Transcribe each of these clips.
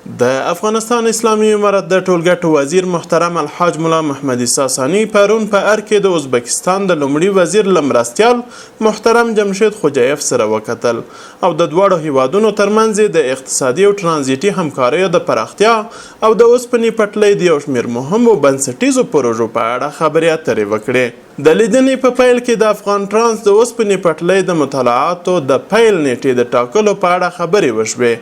د افغانستان اسلامي امارت د ټولګټو وزیر محترم الحاج ملا محمد عیسی ثاني پرون په ارګ کې د ازبکستان د لومړي وزیر له مرستیال محترم جمشید خوجایف سره وکتل او د دواړو هیوادونو ترمنځ یې د اقتصادي او ترانزیټي همکاریو د پراختیا او د اوسپنې پټلۍ د یو شمېر مهمو بنسټیزو پروژو په اړه خبرې اترې وکړې. د لیدنې په پیل کې د افغان ټرانس د اوسپنې پټلۍ د مطالعاتو د پیل نېټې د ټاکلو په اړه خبرې وشوې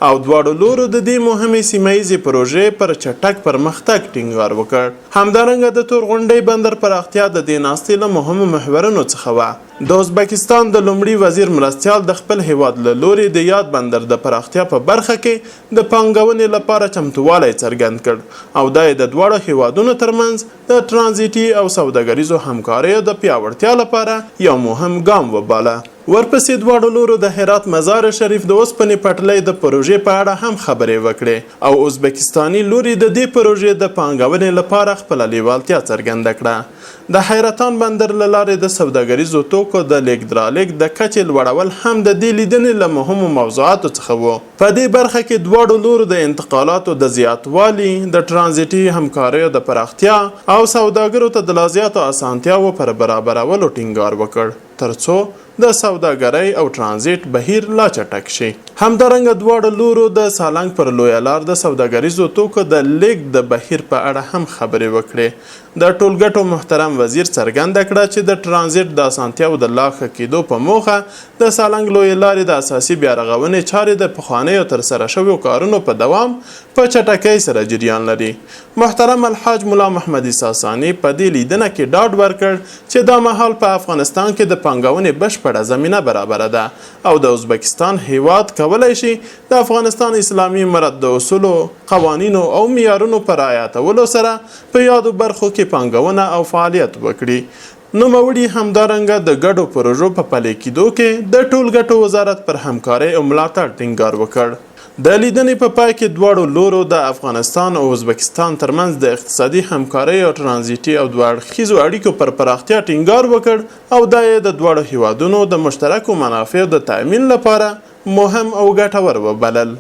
او دواړو لورو د دې مهمې سیمه ییزې پروژې پر چټک پرمختګ ټینګار وکړ. همدارنګه د تورغونډۍ بندر پراختیا د دې ناستې له مهمو محورونو څخه وه. د ازبکستان د لومړي وزیر مرستیال د خپل هېواد له لوري د یاد بندر د پراختیا په برخه کې د پانګونې لپاره چمتووالی څرګند کړ او دا یې د دواړو هېوادونو ترمنځ د ترانزیټي او سوداګریزو همکاریو د پیاوړتیا لپاره یو مهم ګام وباله. ورپسې دواړو لورو د هرات مزار شریف د اوسپنې پټلۍ د پروژې په اړه هم خبرې وکړې او ازبکستاني لوري د دې پروژې د پانګونې لپاره خپله لیوالتیا څرګنده کړه. د حیرتان بندر له لارې د سوداګریزو توکو د لېږد رالېږد د کچې لوړول هم د دې لیدنې له مهمو موضوعاتو څخه وو. په دې برخه کې دواړو لورو د انتقالاتو د زیاتوالي، د ټرانزیټي همکاریو د پراختیا او سوداګرو ته د لازیاتو اسانتیاوو پر برابرولو ټینګار وکړ، ترڅو د سوداګرۍ او ټرانزیټ بهیر لا چټک شي. همدارنګه دواړو لورو د سالنګ پر لویه لار د سوداګریزو توکو د لېږد د بهیر په اړه هم خبرې وکړې. د ټولګټو محترم وزیر څرګنده کړه چې د ټرانزیټ د اسانتیاوو د لا ښه کېدو په موخه د سالنګ لویې لارې د اساسي بیارغونې چارې د پخوانیو ترسره شویو کارونو په دوام په چټکۍ سره جریان لري. محترم الحاج ملا محمد عیسی ثاني په دې لیدنه کې ډاډ ورکړ چې دا مهال په افغانستان کې د پانګونې بشپړه زمینه برابره ده او د ازبکستان هېواد کولای شي د افغانستان اسلامي امارت د اصولو، قوانینو او معیارونو په رعایتولو سره په یادو برخو کې پانګونه او فعالیت وکړي. نوموړي همدارنګه د ګډو پروژو په پلې کیدو کې د ټولګټو وزارت پر همکارۍ او ملاتړ ټینګار وکړ. د لیدنې په پای کې دواړو لورو د افغانستان او ازبکستان ترمنځ د اقتصادي همکارۍ او ترانزیټي او دوه اړخیزو اړیکو پر پراختیا ټینګار وکړ او دا یې د دواړو هیوادونو د مشترکو منافعو د تأمین لپاره مهم او ګټور وبلل.